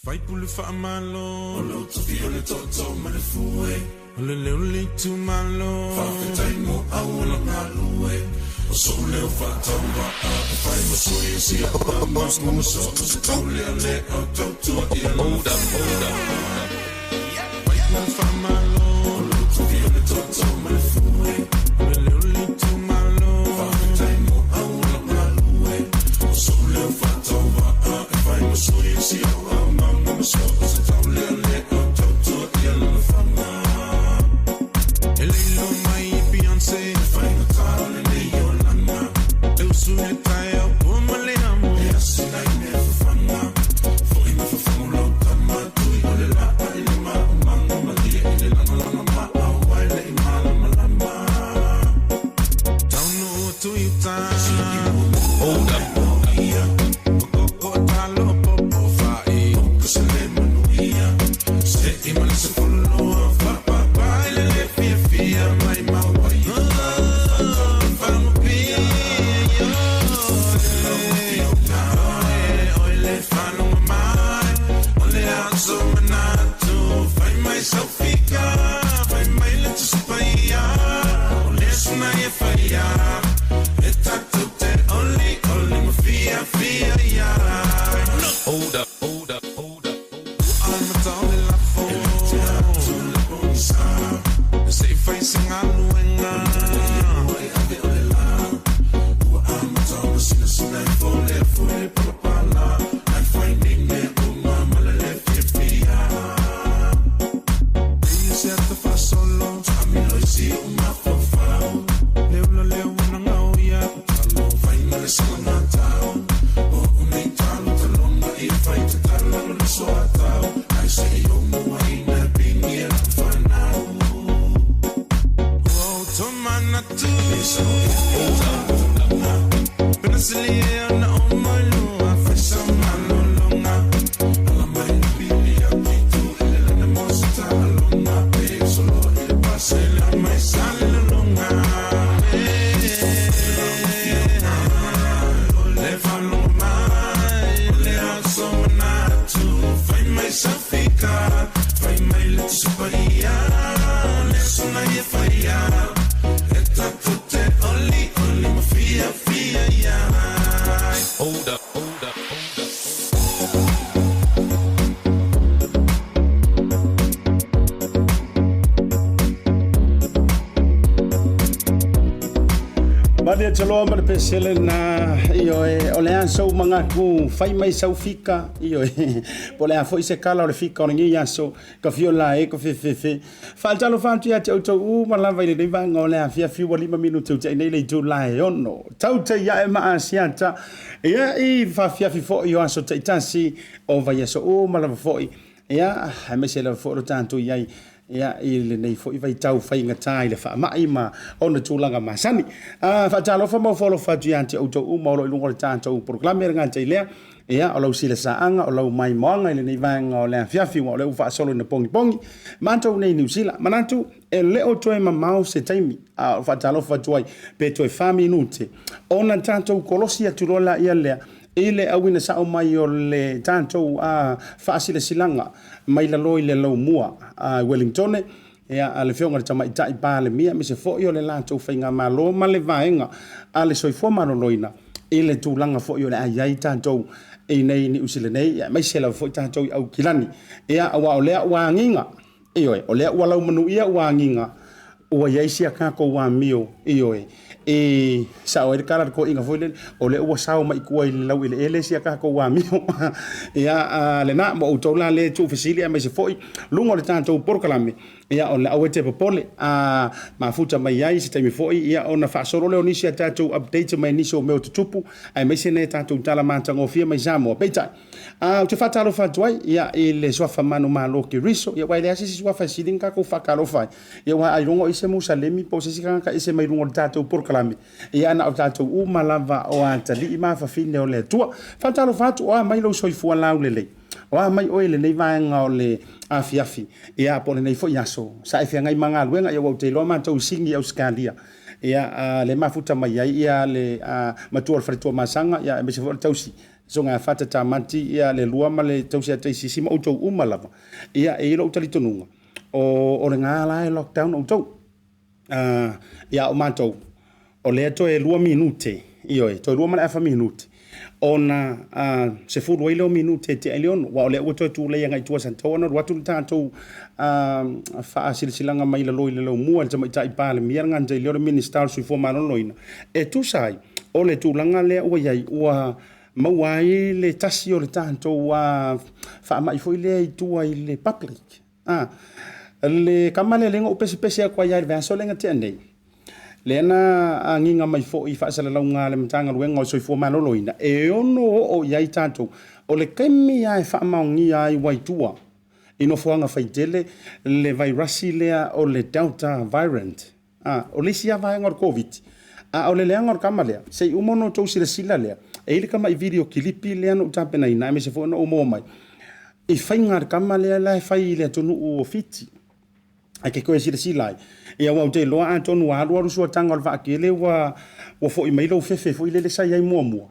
Faipule faamalo. O lou tofi o le tootoo ma le fue. O le leo le itumalo. Faafetai mo auala galue. O sou leo faatauvaa e fai ma sui o si au tama. Ua soo se taulealea o tautua i lana faiga. Faipule faamalo. O lou tofi o le tootoo ma le fue. O le leo le itumalo. Faafetai mo auala galue. O sou leo faatauvaa e fai ma sui o si au tama. Ua soo se taulealea o tautua i lana faiga. E le iloa mai e Beyonce. E faigata o lenei olaga. E usu i le taeao pua ma le amo. E asi nai mea fafaga. Foi ma fofogo lau tama. Tui o le laa i le maumaga. Malie i le lagalaga maau ai le i malamalama. Taunuu atu i uta. Hold up. O talo popo fai. O se le manuia. Se i ma le 12. Faapapa i le le fiafia mai maua i Fagupia. O le faalogologo mai. O le aso manatu. Fai mai sau fika. Fai mai le Tusi Paia. O le aso e faia. E tatou te olioli ma fiafia ai. Hold up, hold up, hold up. Amata o le lafo. E atu le pogisa. Se i fai se galuega. E ave o le la. Ua amata ona sinasina i fo le afu i le palapala. Ai fai nei mea uma ma le le fiafia. E se ata faasolo. Taamilo i si ou mafaufau. Le ula lea ua nagao ia. Talo fai ma le salagatau. O unei talo talona i fai te talalo le soatau. Ai se i o mua i na pingi e lau whanau. Ua ou tomanatu. Penasili e ona o mai lua. Fai sa malologa. Ala mai le pili a pitu. Ele lana mo se taaloga. Pe solo i le pasela mai sa le lologa. Le faalogo mai. O le aso manatu. Fai mai sau fika. Fai mai le Tusi Paia. Le aso na e faia. E tatou te olioli ma fiafia ai. Hold up, hold up, hold up. Malia taloa ma le pesele na ioe o le aso mangaku fai mai sau fika ioe po le a foi se kala o le fika o lenei aso ka fio la e ka fefe faatalofa atu ia te outou uma lava i lenei vaega o le afiafi ua 5 minute ua tea nei le itula e 6 taute ia e maasiata ia i faafiafi foʻi o aso taitasi o vaiaso uma lava foʻi ia aemaise lava foʻi o lo tatou i ai ia i lenei foʻi vaitau faigata i le faamai ma ona tulaga masani. Faatalofa ma ofo atu ia te outou uma o lo i luga o le tatou polokalame le gata i lea ia o lau silasaaga o lau maimoaga i lenei vaega o le afiafi ua o lea ua faasolo ina pogipogi matou nei Niu Sila manatu e le o toe mamao se taimi a o faatalofa atu ai pe toe 4 minute ona tatou kolosi atu loa laia lea i le auina sao mai o le tatou faasilasilaga mai lalo i le laumua a Wellington ia a le afioga i le Tamaitai Palemia aemaise foi o le latou faigamalo ma le vaega a le soifua maloloina i le tulaga foi o le a i ai tatou i nei Niu Sila nei aemaise lava foi tatou i Aukilani ia aua o lea ua agiga ioe o lea ua laumanuia ua agiga ua i ai sia tatou amio ioe e sao ai le tala le toeaina foi lele o lea ua sao mai tua i le laueleele sia tatou amio ia lena ma outou la le tuufesili aemaise foi luga o le tatou polokalame ia o le aua e te popole a mafuta mai ai se taimi foi ia ona faasolo lea o nisi a tatou update mai nisi o mea o tutupu aemaise nei tatou tala matagofie mai Samoa. Peitai ou te faatalofa atu ai ia i le suafa manumalo Keriso ia ua e leai se isi suafa e sili ona tatou faatalofa ai ia ua ailoga o i se Musalemi po o se isi tagata ese mai luga o le tatou polokalame ia na o tatou uma lava o atalii ma afafine o le Atua. Faatalofa atu o a mai lou soifua laulelei o a mai oe i lenei vaega o le afiafi ia po o lenei foi aso sa e feagai ma galuega ia ua ou te iloa matou i Sini Ausetalia ia le mafuta mai ai ia le matua o le faletua masaga ia aemaise foi o le tausi. Soga ia Fata Tamati, ia le lua ma le tausi a Taisisi ma outou uma lava. Ia, e i ai lou talitonuga, o, o le gā la e lockdown outou. Ia, o matou, o lea toe 2 minute, ioe, toe 2 ma le afa minute, ona 10 ai lea o minute e tea ai le 6, aua o lea ua toe tulei agai i tua sa tatau ona alu atu le tatou faasilasilaga mai lalo i le laumua i le Tamaitai Palemia, le gata i lea o le Minisita o le Soifua Maloloina, e tusa ai o le tulaga lea ua i ai, ua maua ai le tasi o le tatou faamai foi lea i tua i le public. A, le kama lea lea na ou pesepese atu ai lava i le vaiaso lea na tea nei, lea na agiga mai foi i faasalalauga a le Matagaluega o le Soifua Maloloina, e ono oo i ai tatou. O le taimi lava e faamaonia ai ua i tua i nofoaga faitele le vairasi lea o le Delta variant. A, o le isi lava vaega o le Koviti, a o le leaga o le kama lea, se i uma ona outou silasila lea, e i ai le tamai video kilipi lea na ou tapenaina aemaise foi na ou maua mai i faiga a le kama lea la e fai i le atunuu o Fiti. Ae te toe silasila ai, ia aua ou te iloa atonu ua alu alu suataga o le vaatele ua foi mai lou fefe foi lele sa i ai muamua,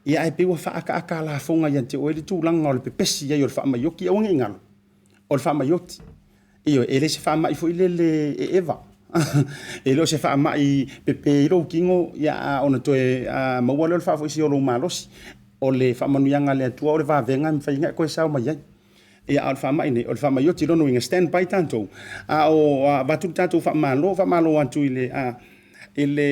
ia ae pei ua faaataata a lafoga ia te oe le tulaga o le pepesi ai o le faamai oti. Aua ne i galo, o le faamai oti. Ioe, e le se faamai foi lele e eva. E le o se faamai pepe ai lou tino ia ona toe maua lea o le faafoisia o lou malosi. O le faamanuiaga a le Atua o le vavega e mafai ona e toe sao mai ai. Ia, a o le faamai nei, o le faamai oti. Lona uiga, stand by tatou, a o avatu le tatou faamalo, faamalo atu i le i le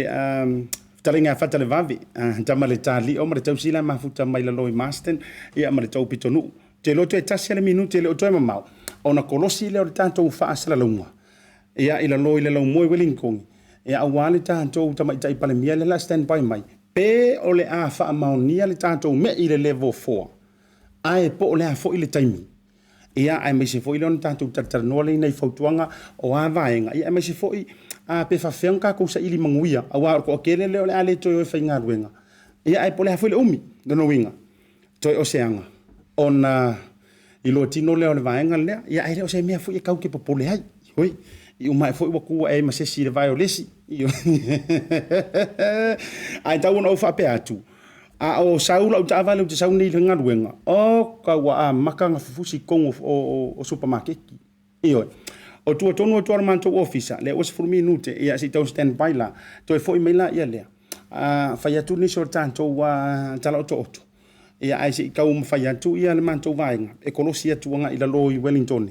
fetalaiga ia Fatalevave, tama le talio ma le tausi la e mafuta mai lalo i Marston, ia ma le tou pitonuu. Ou te iloa toe tasi lava le minute e le o toe mamao ona kolosi lea o le tatou faasalalauga ia i lalo i le laumua i Wellington, ia aua le tatou tamaitai Palemia lea o le a stand by mai, pe o le a faamaonia le tatou mei i le level 4, ae po o le a foi le taimi. Ia, aemaise foi lea ona tatou talatalanoa lea i nai fautuaga o a vaega, ia aemaise foi pe faapefea ona tatou saili manuia, aua o le toatele lea o le a le toe o e faigaluega, ia ae po o le a foi le umi. Lona uiga, toe o se aga ona iloa tino lea o le vaega lea, ia ae le o se mea foi e tau te popole ai. Oi, i uma ae foi ua tu ae ai ma se isi i le vae o le isi. Ae tau ona ou faapea atu, a o sau lau taavale ou te sau nei i le galuega, oka ua amata ona fufusi i totonu o supamakeki. Ioe. O tua tonu atu lava o le matou ofisa, lea ua 10 minute, ia se i tau stand by la, toe foi mai laia lea, fai atu nisi o le tatou tala otooto, ia ae se i taumafai atu ia le matou vaega e kolosi atu agai i lalo i Wellington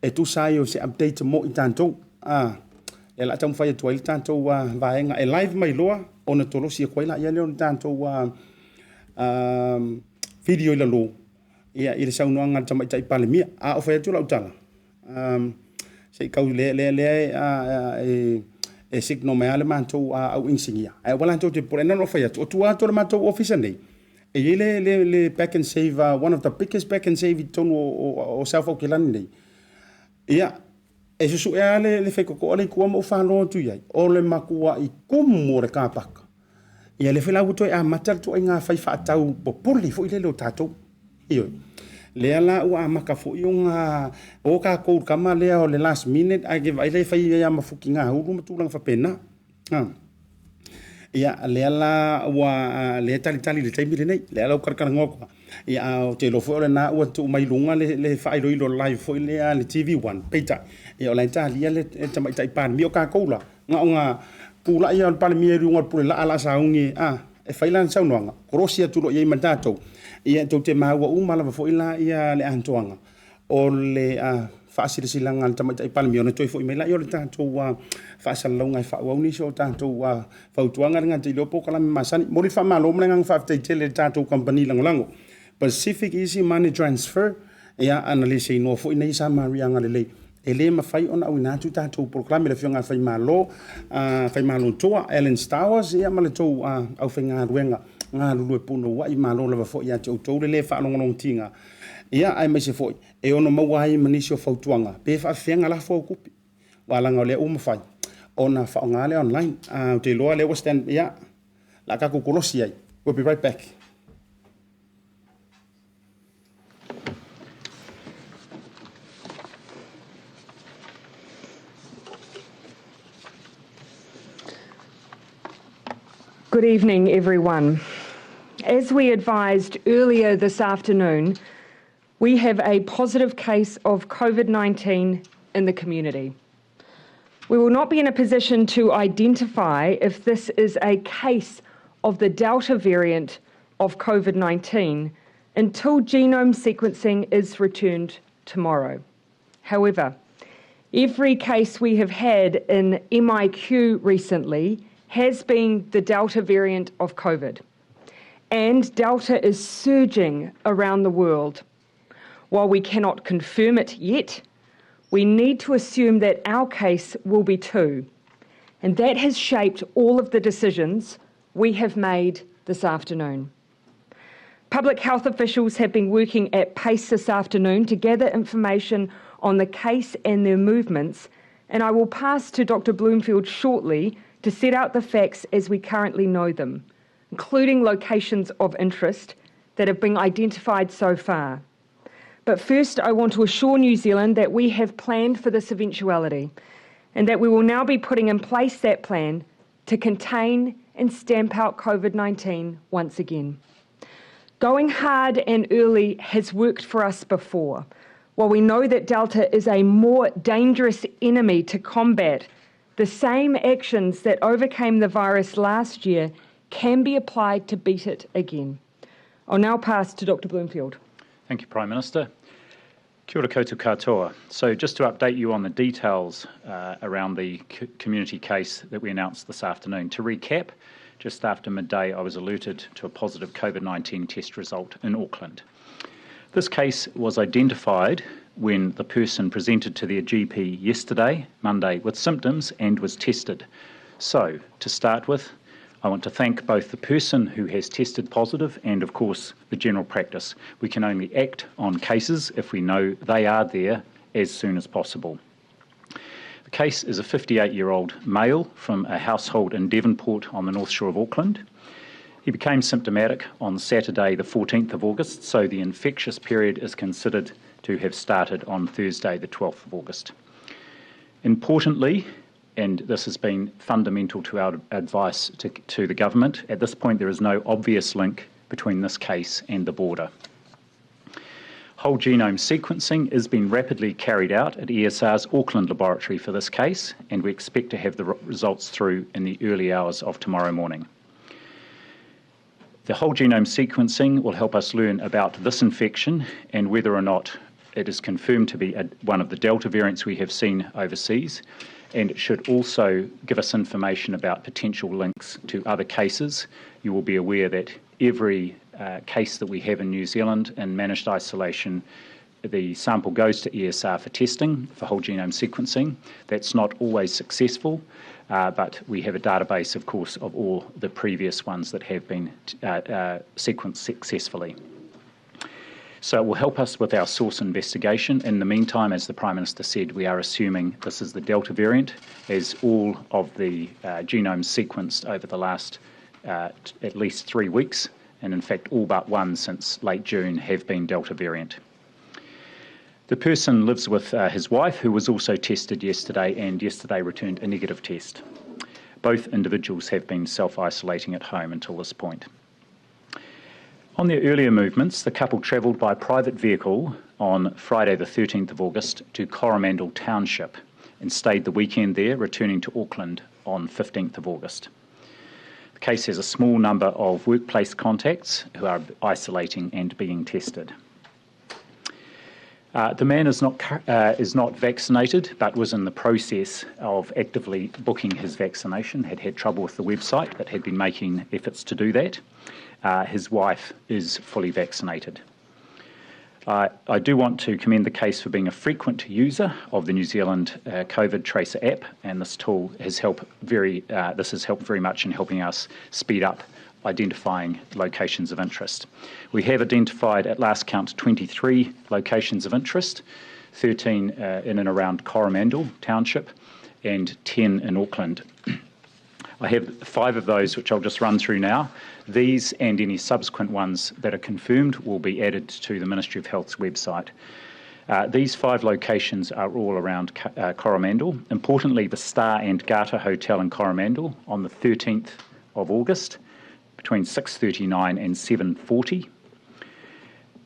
e tusa ai o se update mo i tatou. Lea o le a taumafai atu ai le tatou vaega e live mai loa ona tolosi atu ai laia lea o le tatou video i lalo ia, i le saunoaga a le Tamaitai Palemia. A o fai atu lau tala, se i tau lea, lea, lea e, e signal mai lava le matou au inisinia. Ae aua la tou te popole, na ona ou fai atu, o tua atu o le matou ofisa nei, e i ai le, le, le Pak'nSave, one of the biggest Pak'nSave i totonu o South Aukilani nei. Ia, e susue lava le, le faitotoa lea i tua ma ou falo atu i ai, o le matuai tumu o le kapaka. Ia lea foi la ua toe amata le ituaiga fai faatau popole foi lele o tatou. Ioe. Lea la ua amata foi ona o tatou tama lea o le last minute ae te vaai la e fai ai lava ma futigaulu ma tulaga faapena. Ia lea la ua lea e talitali i le taimi lenei, lea la ua talatalanoa atu lava. Ia ae ou te iloa foi o lena ua tuu mai i luga le faailoilo live foi lea a le TV1, peitai, ia o la e talia le Tamaitai Palemia. O tatou la, na ona tulai lava o le Palemia i luga o le pulelaa o le a sauni e fai lana saunoaga, kolosi atu loa i ai ma tatou. Ia tou te maua uma lava foi la le atoaga o le faasilasilaga a le Tamaitai Palemia ona toe foi mai lea o le tatou faasalalauga e faaauau nisi o tatou fautuaga e le gata i lea o polokalame masani. Momoli le faamalo ma le agaga faafetai tele i le tatou kamupani lagolago Pacific Easy Money Transfer, ia ana le seinoa foi nei Samaria agalelei e le mafai ona auina atu tatou polokalame. Le Afioga ia Faimalo, Faimalotoa, Alan Stowers, ia ma le tou aufaigaluega galulue punouai, malo lava foi ia te outou le le faalogologotiga, ia aemaise foi e ono maua ai ma nisi o fautuaga pe faafefea ona lafo au tupe, aua leaga o lea ua mafai ona faaaoga le online. Ou te iloa o lea ua stand, ia, o le a tatou kolosi ai. We'll be right back. Good evening, everyone. As we advised earlier this afternoon, we have a positive case of COVID-19 in the community. We will not be in a position to identify if this is a case of the Delta variant of COVID-19 until genome sequencing is returned tomorrow. However, every case we have had in MIQ recently has been the Delta variant of COVID. And Delta is surging around the world. While we cannot confirm it yet, we need to assume that our case will be too. And that has shaped all of the decisions we have made this afternoon. Public health officials have been working at pace this afternoon to gather information on the case and their movements, and I will pass to Dr. Bloomfield shortly to set out the facts as we currently know them, including locations of interest that have been identified so far. But first, I want to assure New Zealand that we have planned for this eventuality and that we will now be putting in place that plan to contain and stamp out COVID-19 once again. Going hard and early has worked for us before. While we know that Delta is a more dangerous enemy to combat, the same actions that overcame the virus last year can be applied to beat it again. I'll now pass to Dr. Bloomfield. Thank you, Prime Minister. Kia ora koutou katoa. So just to update you on the details around the community case that we announced this afternoon. To recap, just after midday, I was alerted to a positive COVID-19 test result in Auckland. This case was identified when the person presented to their GP yesterday, Monday, with symptoms and was tested. So, to start with, I want to thank both the person who has tested positive and, of course, the general practice. We can only act on cases if we know they are there as soon as possible. The case is a 58-year-old male from a household in Devonport on the North Shore of Auckland. He became symptomatic on Saturday, the 14th of August, so the infectious period is considered to have started on Thursday, the 12th of August. Importantly, and this has been fundamental to our advice to the government, at this point there is no obvious link between this case and the border. Whole genome sequencing is being rapidly carried out at ESR's Auckland laboratory for this case, and we expect to have the results through in the early hours of tomorrow morning. The whole genome sequencing will help us learn about this infection and whether or not it is confirmed to be one of the Delta variants we have seen overseas, and it should also give us information about potential links to other cases. You will be aware that every case that we have in New Zealand in managed isolation, the sample goes to ESR for testing, for whole genome sequencing. That's not always successful, but we have a database, of course, of all the previous ones that have been sequenced successfully. So it will help us with our source investigation. In the meantime, as the Prime Minister said, we are assuming this is the Delta variant, as all of the genomes sequenced over the last at least 3 weeks, and in fact all but one since late June have been Delta variant. The person lives with his wife, who was also tested yesterday, and yesterday returned a negative test. Both individuals have been self-isolating at home until this point. On their earlier movements, the couple travelled by private vehicle on Friday the 13th of August to Coromandel Township and stayed the weekend there, returning to Auckland on 15th of August. The case has a small number of workplace contacts who are isolating and being tested. The man is not vaccinated, but was in the process of actively booking his vaccination, had had trouble with the website, but had been making efforts to do that. His wife is fully vaccinated. I do want to commend the case for being a frequent user of the New Zealand COVID Tracer app, and this tool has helped very much in helping us speed up identifying locations of interest. We have identified at last count 23 locations of interest, 13 in and around Coromandel Township and 10 in Auckland. I have 5 of those which I'll just run through now. These and any subsequent ones that are confirmed will be added to the Ministry of Health's website. These 5 locations are all around Coromandel. Importantly, the Star and Garter Hotel in Coromandel on the 13th of August, between 6:39 and 7:40.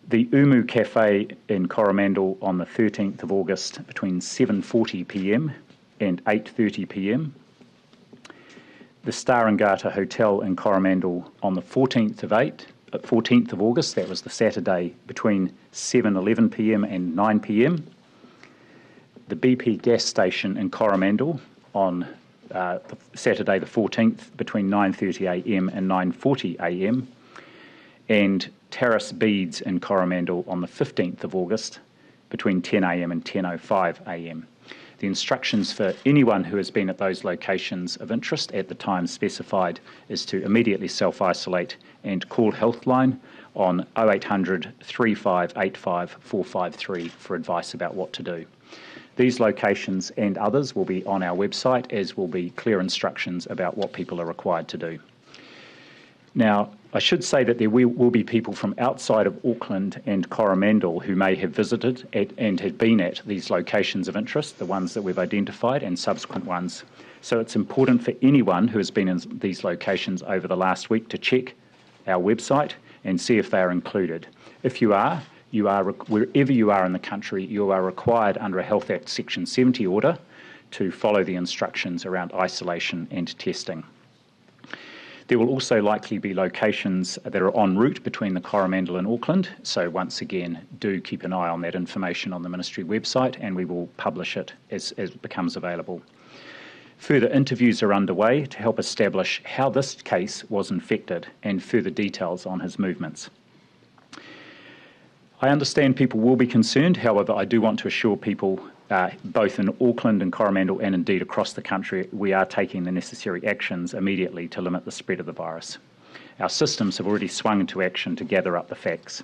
The Umu Cafe in Coromandel on the 13th of August between 7:40 p.m. and 8:30 p.m. The Star and Garter Hotel in Coromandel on the 14th of August, that was the Saturday, between 7:11 p.m. and 9 p.m. The BP gas station in Coromandel on Saturday the 14th between 9:30 a.m. and 9:40 a.m. And Terrace Beads in Coromandel on the 15th of August between 10 a.m. and 10:05 a.m. The instructions for anyone who has been at those locations of interest at the time specified is to immediately self-isolate and call Healthline on 0800 3585 453 for advice about what to do. These locations and others will be on our website, as will be clear instructions about what people are required to do. Now, I should say that there will be people from outside of Auckland and Coromandel who may have visited at, and have been at these locations of interest, the ones that we've identified and subsequent ones. So it's important for anyone who has been in these locations over the last week to check our website and see if they are included. If you are, wherever you are in the country, you are required under a Health Act Section 70 order to follow the instructions around isolation and testing. There will also likely be locations that are en route between the Coromandel and Auckland. So once again, do keep an eye on that information on the Ministry website, and we will publish it as it becomes available. Further interviews are underway to help establish how this case was infected and further details on his movements. I understand people will be concerned. However, I do want to assure people both in Auckland and Coromandel and indeed across the country, we are taking the necessary actions immediately to limit the spread of the virus. Our systems have already swung into action to gather up the facts.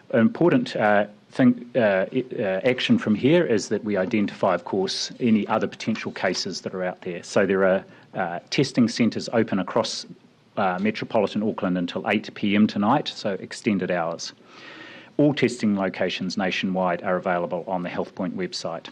An important action from here is that we identify, of course, any other potential cases that are out there. So there are testing centres open across metropolitan Auckland until 8 p.m. tonight, so extended hours. All testing locations nationwide are available on the HealthPoint website.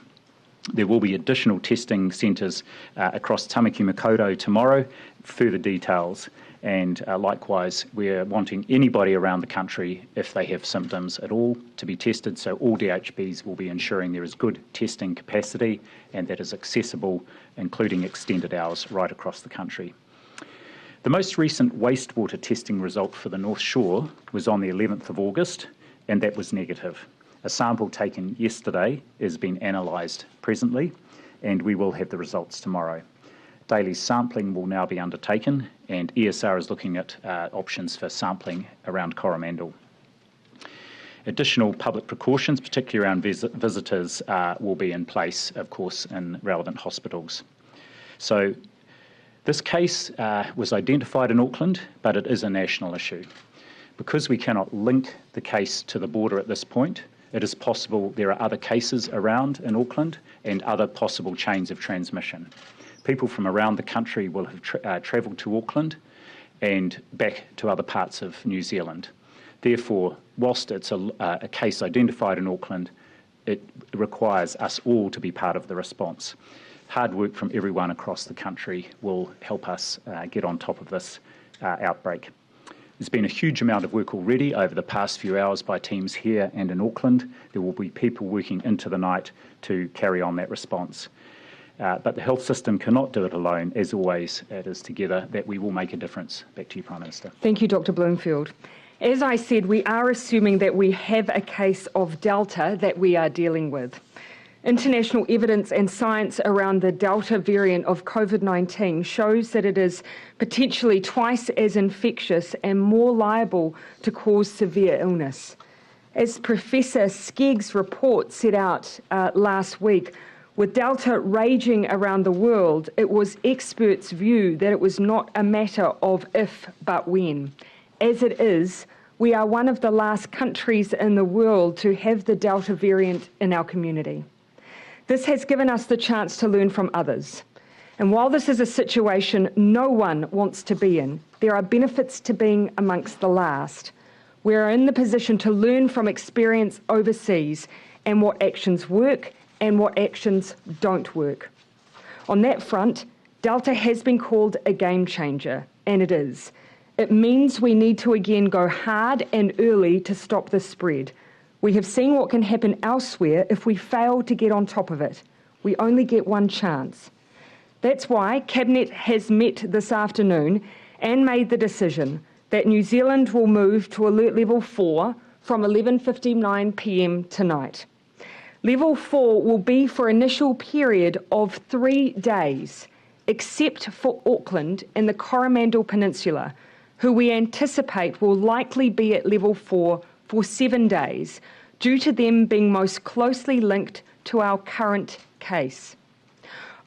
There will be additional testing centres across Tamaki Makaurau tomorrow, further details, and likewise we're wanting anybody around the country, if they have symptoms at all, to be tested, so all DHBs will be ensuring there is good testing capacity and that is accessible, including extended hours right across the country. The most recent wastewater testing result for the North Shore was on the 11th of August, and that was negative. A sample taken yesterday is being analysed presently, and we will have the results tomorrow. Daily sampling will now be undertaken, and ESR is looking at options for sampling around Coromandel. Additional public precautions, particularly around visitors, will be in place, of course, in relevant hospitals. So this case was identified in Auckland, but it is a national issue. Because we cannot link the case to the border at this point, it is possible there are other cases around in Auckland and other possible chains of transmission. People from around the country will have travelled to Auckland and back to other parts of New Zealand. Therefore, whilst it's a case identified in Auckland, it requires us all to be part of the response. Hard work from everyone across the country will help us get on top of this outbreak. There's been a huge amount of work already over the past few hours by teams here and in Auckland. There will be people working into the night to carry on that response. But the health system cannot do it alone. As always, it is together that we will make a difference. Back to you, Prime Minister. Thank you, Dr. Bloomfield. As I said, we are assuming that we have a case of Delta that we are dealing with. International evidence and science around the Delta variant of COVID-19 shows that it is potentially twice as infectious and more liable to cause severe illness. As Professor Skegg's report set out last week, with Delta raging around the world, it was experts' view that it was not a matter of if, but when. As it is, we are one of the last countries in the world to have the Delta variant in our community. This has given us the chance to learn from others. And while this is a situation no one wants to be in, there are benefits to being amongst the last. We are in the position to learn from experience overseas and what actions work and what actions don't work. On that front, Delta has been called a game changer, and it is. It means we need to again go hard and early to stop the spread. We have seen what can happen elsewhere if we fail to get on top of it. We only get one chance. That's why Cabinet has met this afternoon and made the decision that New Zealand will move to alert level 4 from 11:59 p.m. tonight. Level 4 will be for initial period of 3 days, except for Auckland and the Coromandel Peninsula, who we anticipate will likely be at level 4 for 7 days, due to them being most closely linked to our current case.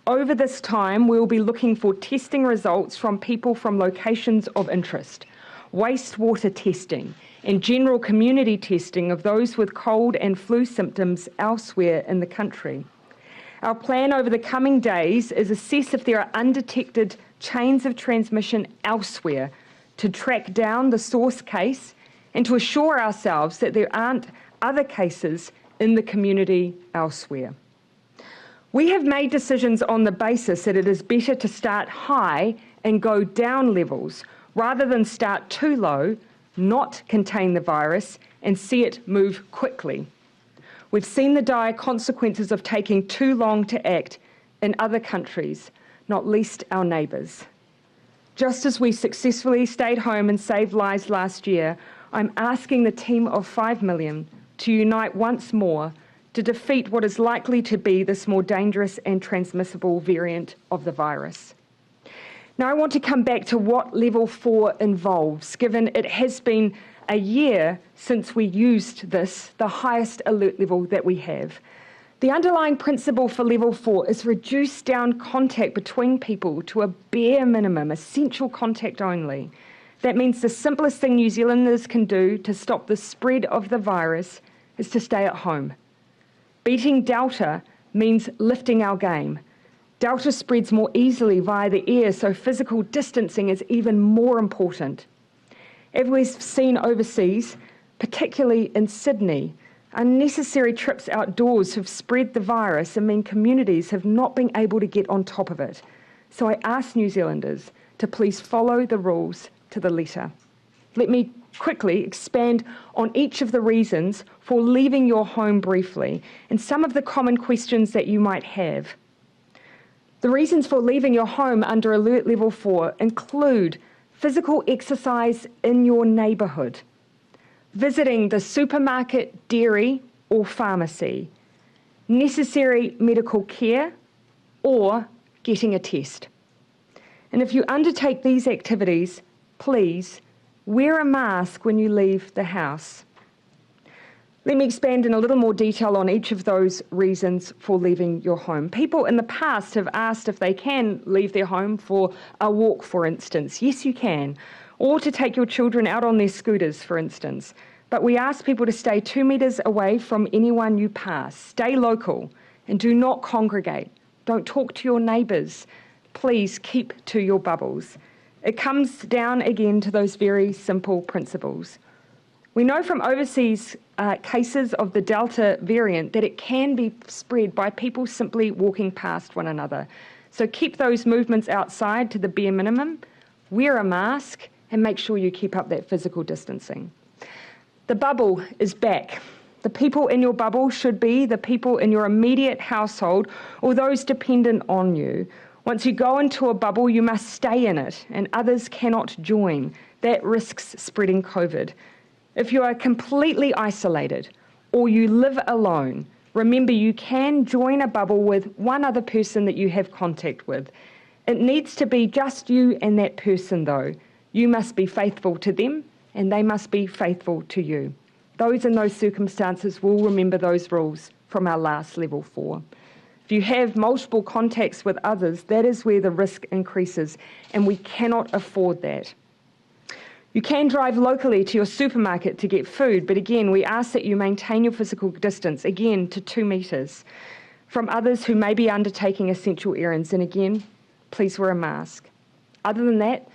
Over this time, we will be looking for testing results from people from locations of interest, wastewater testing, and general community testing of those with cold and flu symptoms elsewhere in the country. Our plan over the coming days is assess if there are undetected chains of transmission elsewhere to track down the source case and to assure ourselves that there aren't other cases in the community elsewhere. We have made decisions on the basis that it is better to start high and go down levels rather than start too low, not contain the virus, and see it move quickly. We've seen the dire consequences of taking too long to act in other countries, not least our neighbours. Just as we successfully stayed home and saved lives last year, I'm asking the team of 5 million to unite once more to defeat what is likely to be this more dangerous and transmissible variant of the virus. Now, I want to come back to what level 4 involves, given it has been a year since we used this, the highest alert level that we have. The underlying principle for level 4 is reduce down contact between people to a bare minimum, essential contact only. That means the simplest thing New Zealanders can do to stop the spread of the virus is to stay at home. Beating Delta means lifting our game. Delta spreads more easily via the air, so physical distancing is even more important. As we've seen overseas, particularly in Sydney, unnecessary trips outdoors have spread the virus and mean communities have not been able to get on top of it. So I ask New Zealanders to please follow the rules to the letter. Let me quickly expand on each of the reasons for leaving your home briefly and some of the common questions that you might have. The reasons for leaving your home under alert level 4 include physical exercise in your neighbourhood, visiting the supermarket, dairy or pharmacy, necessary medical care, or getting a test. And if you undertake these activities, please wear a mask when you leave the house. Let me expand in a little more detail on each of those reasons for leaving your home. People in the past have asked if they can leave their home for a walk, for instance. Yes, you can. Or to take your children out on their scooters, for instance. But we ask people to stay 2 metres away from anyone you pass. Stay local and do not congregate. Don't talk to your neighbours. Please keep to your bubbles. It comes down again to those very simple principles. We know from overseas cases of the Delta variant that it can be spread by people simply walking past one another. So keep those movements outside to the bare minimum, wear a mask, and make sure you keep up that physical distancing. The bubble is back. The people in your bubble should be the people in your immediate household or those dependent on you. Once you go into a bubble, you must stay in it, and others cannot join. That risks spreading COVID. If you are completely isolated or you live alone, remember you can join a bubble with one other person that you have contact with. It needs to be just you and that person, though. You must be faithful to them and they must be faithful to you. Those in those circumstances will remember those rules from our last level 4. If you have multiple contacts with others, that is where the risk increases, and we cannot afford that. You can drive locally to your supermarket to get food, but again, we ask that you maintain your physical distance, again, to 2 metres, from others who may be undertaking essential errands, and again, please wear a mask. Other than that,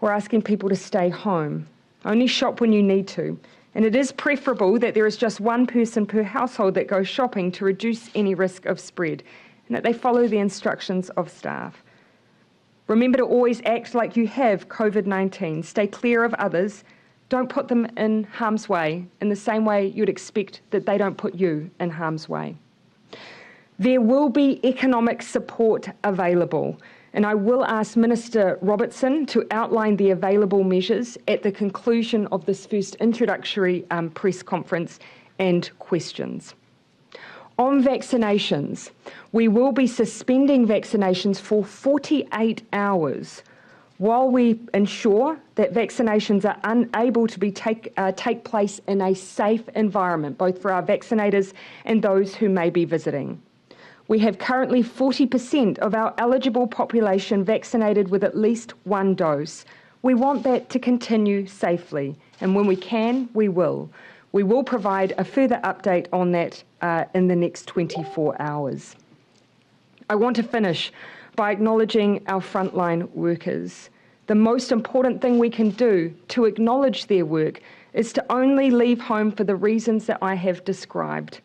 we're asking people to stay home. Only shop when you need to. And it is preferable that there is just one person per household that goes shopping to reduce any risk of spread, and that they follow the instructions of staff. Remember to always act like you have COVID 19. Stay clear of others. Don't put them in harm's way in the same way you'd expect that they don't put you in harm's way. There will be economic support available, and I will ask Minister Robertson to outline the available measures at the conclusion of this first introductory press conference and questions. On vaccinations, we will be suspending vaccinations for 48 hours while we ensure that vaccinations are unable to be take, take place in a safe environment, both for our vaccinators and those who may be visiting. We have currently 40% of our eligible population vaccinated with at least one dose. We want that to continue safely, and when we can, we will. We will provide a further update on that in the next 24 hours. I want to finish by acknowledging our frontline workers. The most important thing we can do to acknowledge their work is to only leave home for the reasons that I have described.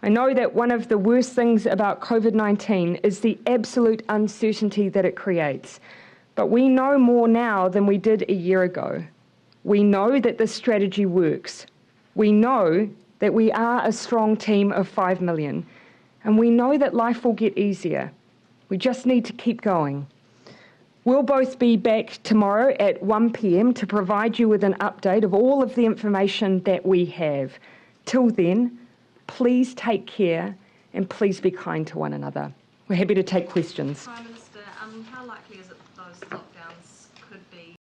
I know that one of the worst things about COVID 19 is the absolute uncertainty that it creates. But we know more now than we did a year ago. We know that this strategy works. We know that we are a strong team of 5 million. And we know that life will get easier. We just need to keep going. We'll both be back tomorrow at 1 pm to provide you with an update of all of the information that we have. Till then, please take care and please be kind to one another. We're happy to take questions. Prime Minister, how likely is it that those lockdowns could be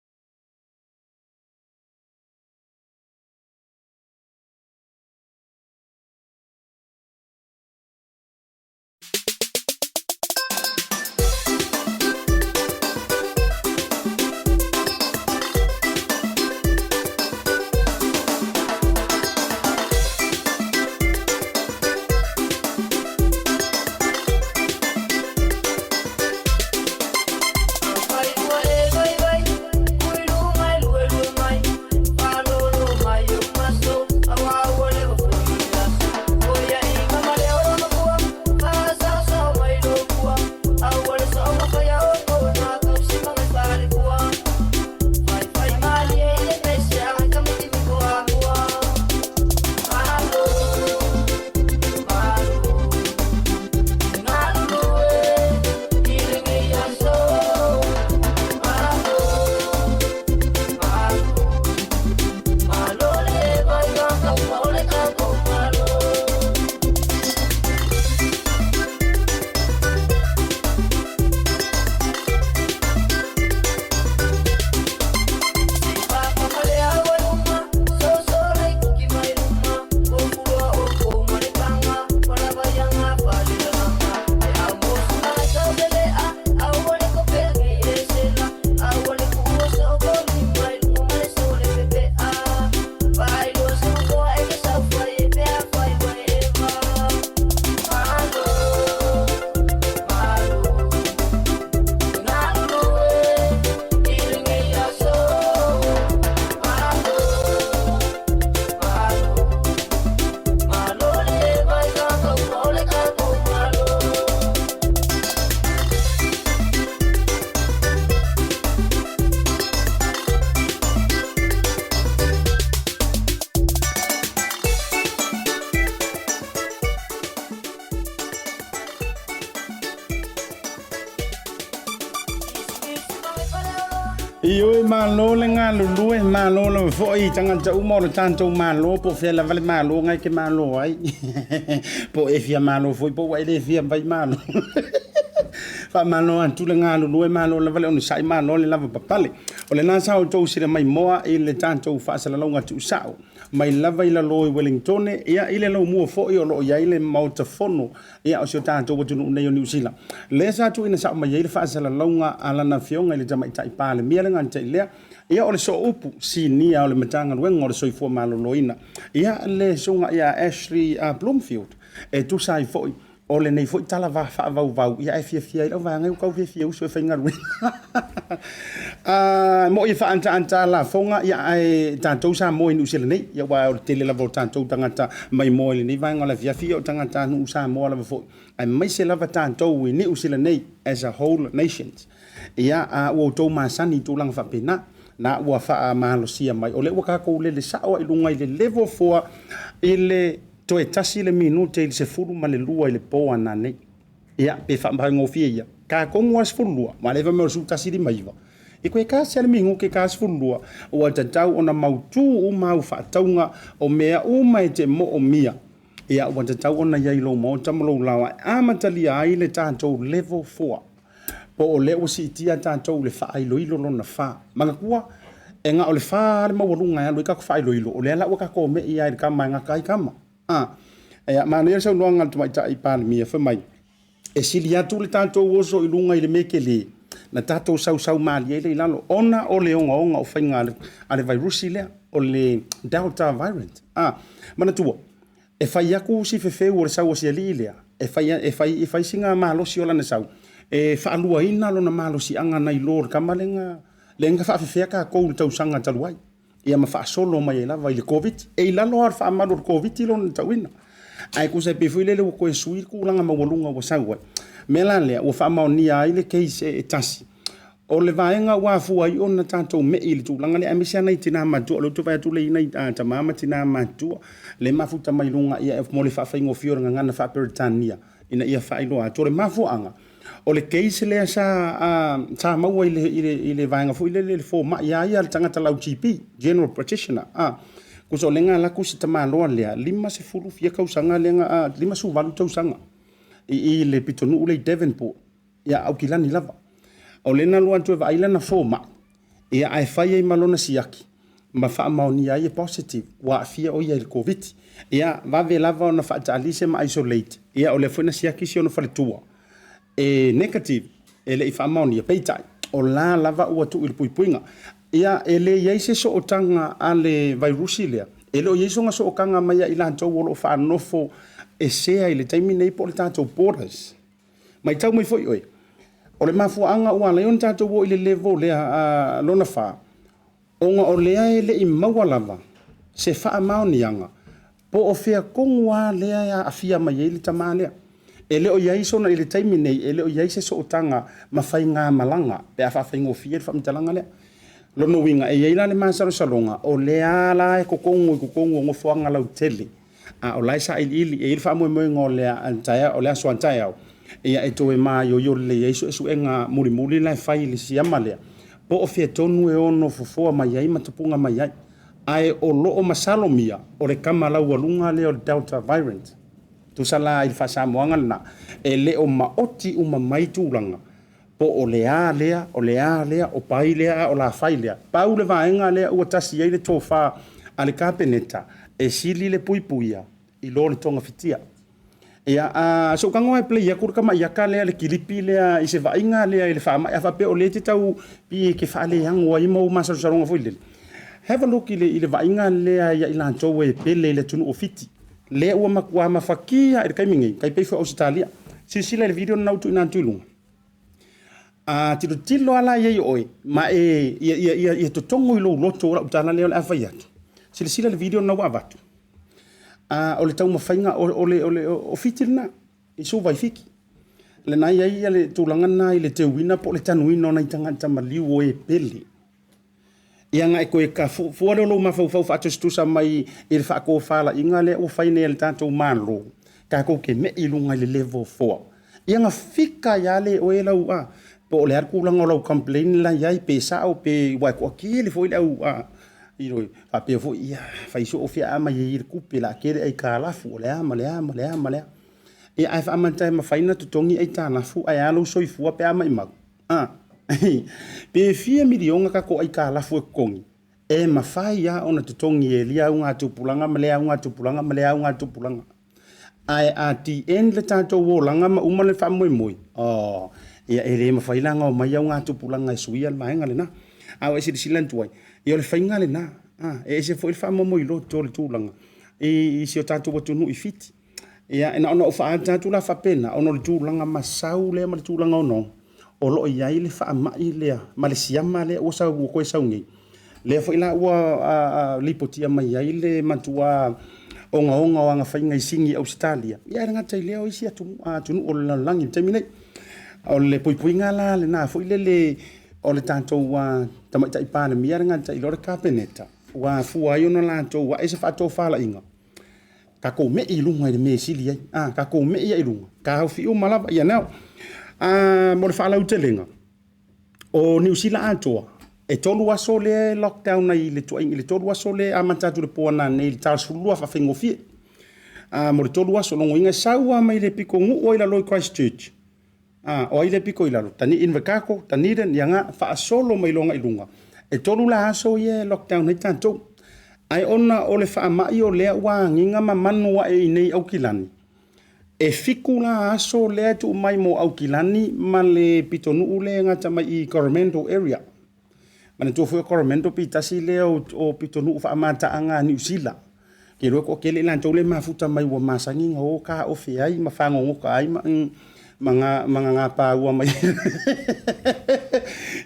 Ioe, malo le galulue, malo lava foi i tagata uma o le tatou Malo, po o fea lava le Malo na e te malo ai, po o e fia malo foi po o ua e le fia fai malo. Faamalo atu le galulue, malo lava le onosai, malo le lavapapale. O lena sa outou sila maimoa i le tatou faasalalauga tuusao mai lava i lalo i Wellingtone, ia i le laumua foi o lo o i ai le Maota Fono ia o si o tatou atunuu nei o Niu Sila. Lea sa tuuina sao mai ai le faasalalauga a lana Afioga i le Tamaitai Palemia le gata'i lea, ia o le sooupu sinia o le Matagaluega o le Soifua Maloloina, ia le Susuga ia Ashley Bloomfield, e tusa ai foi o lenei foi tala faavauvau, ia ae fiafia ai lau vaega, ua tau fiafia uso e faigaluega. E mo'i e faaantaanta lafoga, ia ae tatou Samoa i Niu Sila nei, ia aua o le tele lava o tatou tagata maimoa i lenei vaega o le afiafi, ia o tagatanuu Samoa lava foi, aemaise lava tatou i Niu Sila nei as a whole nations. Ia, a ua outou masani i tulaga faapena, na ua faamalosia mai, o lea ua tatou lele sao lava i luga i le level 4 i le toe tasi le minute i le 12 i le po a nanei. Ia, pe faafaigofie ia, ta tonu lava le 12, aua o lea e fai mai o le 11:59, e toe tasi lava le minute i le ta 12, ua tatau ona mautu uma au faatauga, o mea uma e te moomia, ia ua tatau ona i ai i lou maota ma lou laoa e amatalia ai le tatou level 4, po o lea ua siitia tatou i le faailoilo lona 4. Manatua, e na o le 4 lava le maualuga e alu ai tatou faailoilo, o lea la ua tatou me'i lava i le tama e gata ai tama. A, ia, manaia le saunoaga a le Tamaitai Palemia, fai mai, e sili atu le tatou oso i luga i le mea tele, na tatou sausau malie ai lea i lalo, ona o le ogaoga o faiga a le vairusi lea, o le Delta variant. A, manatua, e fai atu si fefeu o le sau a si alii lea, e fai, e fai, e fai sina malosi o lana sau, e faaluaina lona malosiaga nai lo le tama lea na, lea na faafefea tatou i le tausaga talu ai. Ia ma faasolo mai ai lava i le Koviti. E i lalo lava o le faamalu o le Koviti lona tauina. Ae tusa e pei foi lele ua toe sui le tulaga maualuga ua sau ai. O le mea la lea, ua faamaonia ai le case e tasi. O le vaega ua afua ai ona tatou me'i i le tulaga lea, aemaise lava nai tina matutua, o lea ou te vaai atu o lea e i ai nai tama ma tina matutua, lea e mafuta mai i luga mo le faafaigofie o le gagana faa-Peretania ina ia faailoa atu. O le mafuaaga, o le case lea sa maua i le vaega foi lele i le fomai lava ia a le tagata lau GP, General Practitioner, a, tusa o lea na alu atu si tamaloa lea, 50 fia tausaga lea na, 58 tausaga i le pitonuu lea i Devonport, ia Aukilani lava. O lea na alu atu e vaai lana fomai, ia ae fai ai ma lona siaki ma faamaonia ai e positive ua aafia o ia i le Koviti. Ia vave lava ona faataalise ma isolate, ia o lea foi na siaki si ona faletua e negative, e le i faamaonia, peitai, o la lava ua tuu i le puipuiga. Ia, e le i ai se sootaga a le vairusi lea, e le o i ai sona sootaga mai ia i latou o lo o faanofo esea i le taimi nei po o le tatou borders. Matau mai foi oe, o le mafuaaga ua ala ai ona tatou o i le level lea lona fa, ona o lea e le i maua lava se faamaoniaga po o fea tonu lava lea e aafia mai ai le tama lea. E le o i ai sona, i le taimi nei, e le o i ai se sootaga ma faigamalaga pe a faafaigofie le faamatalaga lea. Lona uiga, e i ai la le masalosaloga, o lea la e totonu i totonu o nofoaga lautele, a o la e sailiili. E i ai le faamoemoega o le taeao, o le aso a taeao, ia e toe maioio lelei ai suesuega mulimuli la e fai i le siama lea, po o fea tonu e ono fofoa mai ai ma tupuga mai ai. Ae o lo o masalomia, o le tama laualuga lea o le Delta variant. Tusa la i le faasamoaga lena, e le o maoti uma mai tulaga, po o le a lea, o le a lea, o pai lea a o lafai lea. Pau le vaega lea ua tasi ai le tofa a le Kapeneta, e sili le puipuia i lo le togafitia. Ia, a sou tago lava e play atu le tamai aka lea, le kilipi lea i se vaaiga lea i le faamai, a faapea o lea e te tau pi e te faaleago ai ma ou masalosaloga foi lele. Have a look i le, i le vaaiga lea ia i latou e pele i le atunuu o Fiti, lea ua matua mafatia i le taimi nei, tai pei foi o Ausetalia. Silasila i le video lena ua tuuina atu i luga. A tilotilo lava la i ai oe, ma e, ia, ia, ia, ia totogo i lou loto lau tala lea o le a fai atu. Silasila i le video lena ua avatu. A, o le taumafaiga, o, o, le, o, le, o Fiti lena, i Suva i Fiti. Lena e i ai le tulaga lena i le teuina po o le tanuina o nai tagata maliu o e pele. Ia na e toe fua lea o lou mafaufau faatusatusa mai i le faatofalaiga lea ua fai nei e le tatou Malo, tatou te me'i i luga i le level 4. Ia na fika ai lava le oe lau, a, po o le a le tulaga o lau complain la i ai, pe sao pe, aua e toatele foi le au, a, you know, faapea foi, ia, fai soo fea a mai ai le tupe, o le a tele aitalafu, o le a ma le a ma le a ma le a. Ia, ae faamata e mafai ona totogi aitalafu ae a lou soifua pe a maimau? A, pe fia miliona tatou aitalafu e totogi, e mafai lava ona totogi e lia augatupulaga ma lea augatupulaga ma lea augatupulaga. Ae a the end le tatou olaga ma uma le faamoemoe, oh, ia e le mafai la ona omai augatupulaga e suia le vaega lena. A ua e silasila atu ai, ia o le faiga lena, a, e ese foi le faamomoiloto o le tulaga i si o tatou atunuu i Fiti. Ia, na ona ou faaata atu la faapena, ona o le tulaga masau lea ma le tulaga ogaoga, o lo o i ai le faamai lea ma le siama lea ua sau, ua toe sau nei. Lea foi la ua lipotia mai ai le matua ogaoga o ana faiga i Sini i Ausetalia, ia ae le gata i lea o isi atunuu o le lalolagi i le taimi nei. O le puipuiga la lena foi lele o le tatou Tamaitai Palemia e le gata i lea o le Kapeneta ua afua ai ona latou ae se faatofalaiga, tatou mei i luga i le mea e sili ai, a, tatou mei i luga, taofi uma lava. Ia now, mo le faalautelega, o Niu Sila atoa, e 3 aso lea e lockdown ai i le tuai, i le 3 aso lea e amata atu i le po ananei i le ta 12 faafaigofie. Mo le 3 aso, lona uiga e sau lava mai le pitonuu lava i lalo i Christchurch, o ai le pito i lalo? Invercargill, Dunedin, ia na, faasolo mai loa i luga. E 3 la aso ia e lockdown ai tatou. Ae ona o le faamai o lea ua agiga ma manu ae i nei Aukilani, e 7 la aso lea e tuu mai mo Aukilani ma le pitonuu lea e gata mai i Coromandel area. Manatua foi o Coromandel pei tasi lea o pitonuu faamataaga a Niu Sila. Ke iloa toatele i latou le mafuta mai ua masani na o taofe ai ma fagogota ai ma gagapaua mai.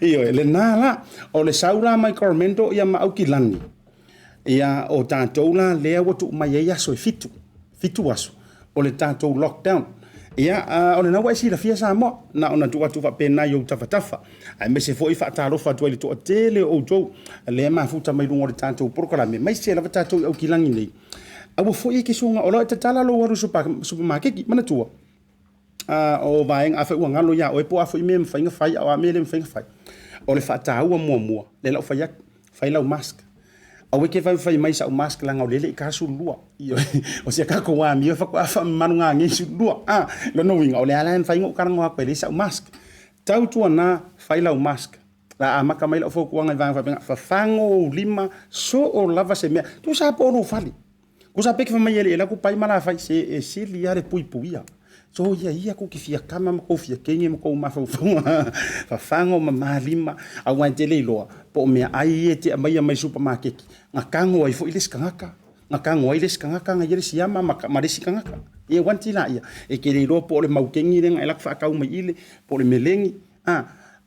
Ioe, lena la, o le sau la mai Coromandel ia ma Aukilani, ia o tatou la lea ua tuu mai ai aso e 7, 7 aso o le tatou lockdown. Ia, o lena ua e silafia Samoa, na ona tuu atu faapena i ou tafatafa, aemaise foi faatalofa atu ai i le toatele o outou lea mafuta mai luga o le tatou polokalame, aemaise lava tatou i Aukilani nei. Aua foi e ke soga, o loa e tatala lou alu i supamakeki, manatua, o vaega, afai ua galo ia oe po o a foi mea e mafai ona fai, a o a mea e le mafai ona fai. O le faataua muamua, lea la u fai atu, fai lau mask. Aua e te fai mai sau mask leaga o lea e le i ta 12. O si a tatou amio e faatoa faamamalu nanei 12. Lona uiga, o lea la e mafai ona ou talanoa atu e leai sau mask. Tautuana, fai lau mask. La amata mai lau fautuaga i vaega faapena, fafago ou lima, soo lava se mea. Tusa po o lou fale. Tusa pe ke fai mai e le alu atu pai ma la fai, se e sili lava le puipuia. So ia ia tou te fia kama ma tou fia kege ma tou mafaufauga. Fafago ma malima, aua e te le iloa po o meaai ia e te aumaia mai supamakeki, na tago ai foi le isi tagata, na tago ai le isi tagata na i ai le siama ma le isi tagata. Ia uanti laia, e te le iloa po o le maukeni lea na e alu atu faatau mai i le, po o le meleni,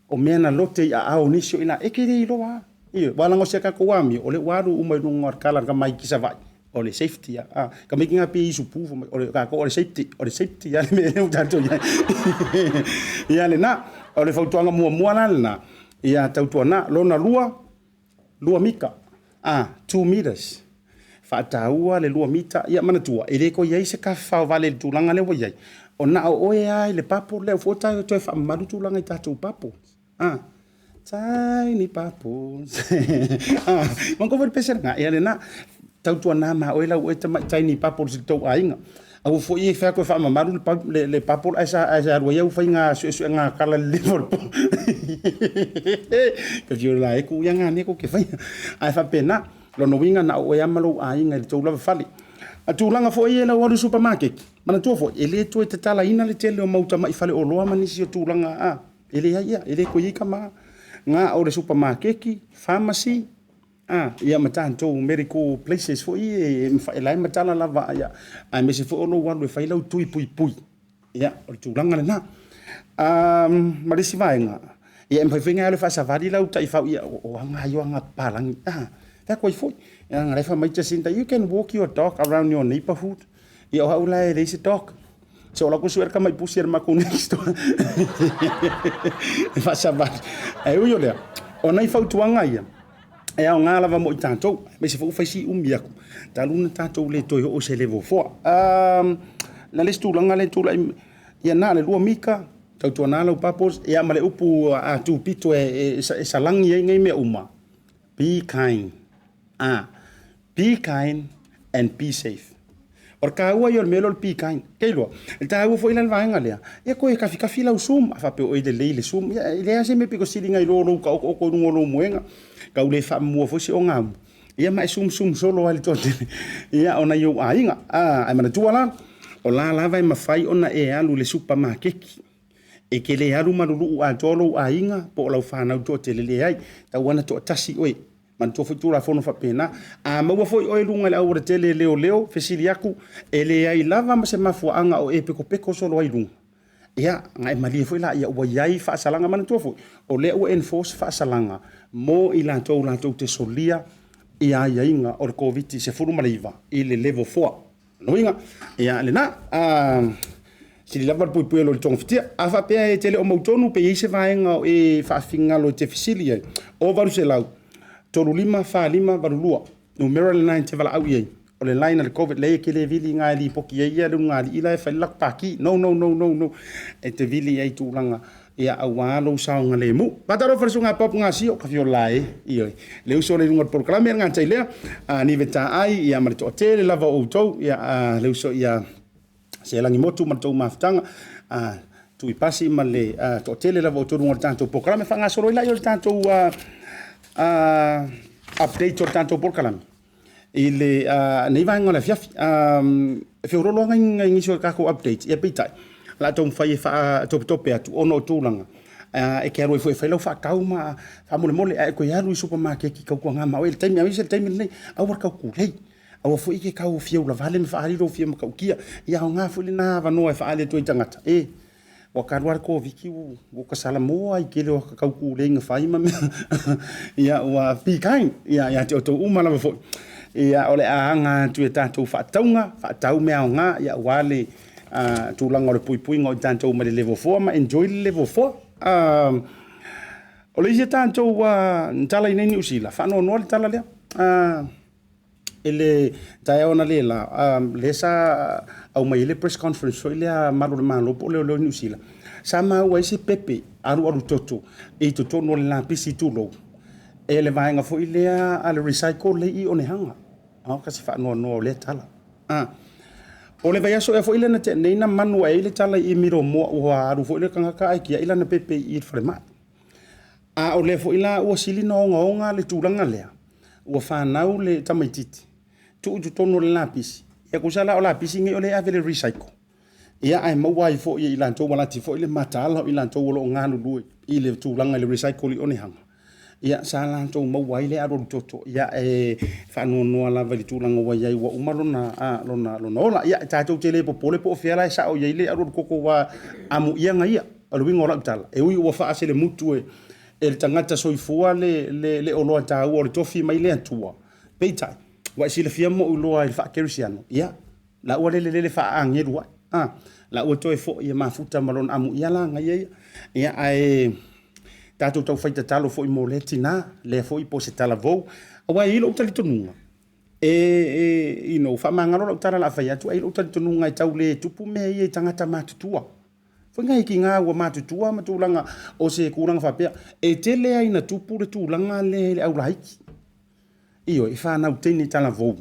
o mea na lote i aao o nisi o i ina, e te le iloa lava. Ioe, aua leaga o si a tatou amio, o lea ua alu uma i luga o le tala a le tamaiti i Savaii, o le safety lava. Tamaiti na pei e isupu fai mai, o le tatou o le safety, o le safety lava le mea lea ua tatou i ai. Ia lena, o le fautuaga muamua la lena, ia tautuana. Lona lua, 2 mita, 2 meters. Faataua le 2 mita, ia manatua, e le toe i ai se tafafao vale i le tulaga lea ua i ai. O na o oe lava i le bubble lea, ua foi toe faamamalu tulaga i tatou bubbles. Tiny bubbles. Manatua foi le pese lena, ia lena, tautuana ma oe lau oe tamai tiny bubbles i le tou aiga. Aua foi e fai atu e faamamalu le bubble ae sa alu ai au faiga suesuega kala i le lima o le po. Ka fio la e ku ia ngā mea kou te whaia. Ae faapena, lona uiga na o oe lava ma lou aiga i le tou lava fale. A tulaga foi e lau alu i supermarket, manatua foi, e le toe tatalaina le tele o mau tamai faleoloa ma nisi o tulaga, e leai ia, e le toe i ai tama. Na o le supermarket, pharmacy, ia ma tatou medical places foi e la e matala lava, ia, aemaise foi o lou alu e fai lau tui puipui. Ia, o le tulaga lena. Ma le isi vaega, ia e mafai foi ona e alu e faasavali lau taifau, ia o aga ia o aga papalagi. Fai atu ai foi. Ia na la e fai mai Jacinta, you can walk your dog around your neighborhood. Ia o au la e leai se dog. So o la ku sue le tamai pusi a le matou next door. E faasavali. Ae ui o lea, o nai fautuaga ia, e aoga lava mo i tatou, aemaise foi ua fai si umi aku, talu ona tatou le toe oo i se level 4. Na le isi tulaga lea e tulai, ia na o le 2 mita, tautuana lau bubbles, ia ma le upu a tupito e salagi ai nei mea uma, be kind. Be kind and be safe. O le taua ia o le mea lea o le be kind. Ke iloa, e taua foi la le vaega lea, ia toe kafikafi lau Zoom, a faapea oi lelei le Zoom, ia e leai se mea pito sili nai lo lou taotooto i luga o lou moega, tau le faamua foi se ogamu, ia ma e Zoom Zoom solo ai le toatele, ia ona i ou aiga. Ae manatua la, o la lava e mafai ona e alu i le supamakeki, e te le alu maluluu atoa lou aiga po o lau fanau toatele, leai, tatau lava ona toatasi oe. Manatua foi Tulafono faapena. A maua foi oe i luga i le aualatele e leoleo, fesili atu, e leai lava ma se mafuaaga o e pekopeko solo ai i luga. Ia, na e malie foi laia ua i ai faasalaga. Manatua foi, o lea ua enforce faasalaga mo i latou latou te solia ia aiaiga o le Koviti-19 i le level 4. Lona uiga, ia lena. Sili lava le puipui i lo le togafitia. A faapea e te le o mautonu pe i ai se vaega o e faafigalo e te fesili ai, o 800 35 45 82, numera lena e te valaau i ai. O le line a le Covid, leai e te le vili i ina e lipoti ai le ulugalii la e fai le latou paki. No, no, no, no, no. E te vili i ai i tulaga ia aua lou saogalemu. Faatalofa i le Susuga Bob Gasio, ka fio la e, ioe. Le uso le i luga o le polokalame, e le gata i lea, a Nive Taai, ia ma le toatele lava o outou, ia a, le uso ia Selagimotu ma le tou mafutaga, a Tuipasi ma le toatele lava o outou i luga o le tatou polokalame. Faagasolo ai lea o le tatou update o le tatou polokalame i le nei vaega o le afiafi. E feoloolo lava nai nisi o tatou updates, ia peitai, o le a taumafai e faatopetope atu ona o tulaga e te alu ai foi e fai lau faatau ma faamolemole a e toe alu i le supamakeki tautuana ma oe i le taimi, aemaise le taimi lenei, aua le tau tulei. Aua foi e te tau fia ulavale ma faaali lou fia matautia. Ia aoga foi lena avanoa e faaali atu ai i tagata, e, ua talu lava le Koviti ua tasala moa ai i le tele o ata tau tulei na fai ma mea. Ia ua be kind ia te outou uma lava foi. Ia o le a aga atu i a tatou faatauga, faatau mea aoga aua le tulaga o le puipuiga o i tatou mai le le fofoa ma enjoy le le fofoa. O le isi a tatou tala i inei i Niu Sila, faanoanoa le tala lea. I le taeao analeila, lea sa aumai ai le press conference foi lea a malu o le Malo po o leoleo i Niu Sila, sa maua ai se pepe alualu toto i totonu o le lapisi tulou, e le vaega foi lea a le recycle lea i Onehaga. Aoka se faanoanoa o lea tala. O le vaiaso ea foi lea na tea nei na manu ae ai le tala i Milomoa ua alu foi le tagata ae tiai lana pepe i le falemai. A o lea foi la ua sili ona ogaoga le tulaga lea, ua fanau le tamaitiiti, tuu i totonu o le lapisi, ia tusa la o lapisi nei o lea e ave i le recycle, ia ae maua ai foi e i latou ua lati foi le mataala o i latou o lo o galulue i le tulaga i le recycle i Onehana, ia sa latou maua ai le alualu toto, ia e faanoanoa lava i le tulaga ua i ai ua uma lona ola. Ia tatou te le popole po o fea la e sao i ai le alualu toto aua amuiaga ia. O le uiga o lau tala, e ui ua faaselemutu e le tagata soifua le oloa taua o le tofi mai le Atua, peitai, ua e silafia ma ou iloa i le faakerisiano, ia, la ua lele lele faaagelu ai, a, la ua toe foi e mafuta ma lona amuia lagaia ia. Ia, ae tatou taufai tatalo foi mo lea tina, lea foi po o se talavou, aua e i ai lou talitonuga, e you know, faamagalo lau tala o le a fai atu, ae i ai lou talitonuga e tau le tupu mea ia i tagata matutua. Foi nai tiga ua matutua ma tulaga o se tulaga faapea, e tele lava ina tupu le tulaga lea i le aulaiti. Ioe, e fanau teine talavou,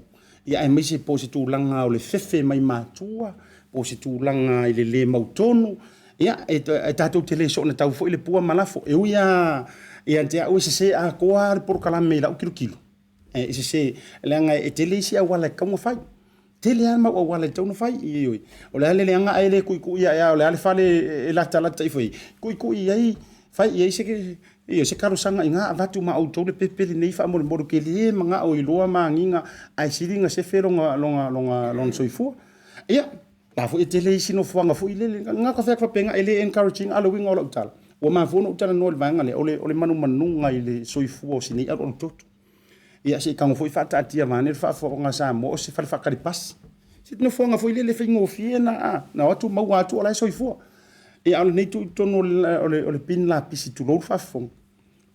ia aemaise po o se tulaga o le fefe mai matua, po o se tulaga i le le mautonu, ia e tatou te le soona tau foi le pua ma lafo. E ui lava ia te au e sese atoa lava le polokalame i lau tilotilo, e sese, leaga e tele isi auala e tatau ona fai. Tele lava mau auala e tatau ona fai. Ioe. O le a le leaga ae le tuitui ae lava o le a le fale e latalata ifo i ai, tuitui i ai, fai i ai se, ioe, se talosaga i ina, avatu ma outou le pepe lenei faamolemole, ou te le manao e iloa magiga ae sili ona sefe lona soifua. Ia, la foi e tele isi nofoaga foi lele, na ona fai atu faapena, e le encourage ina, a o le uiga o lau tala, ua mafua ona ou talanoa i le vaega lea, o le manumanuga i le soifua o si nei alualutoto. Ia se i tago foi faataatia vaeane le faafofoga a Samoa o se fale faatali pasi. Se nofoaga foi lele e faigofie ona o atu maua atu o la e soifua. Ia a o lenei tuu i totonu o le bin lapisi tulou le faafofoga.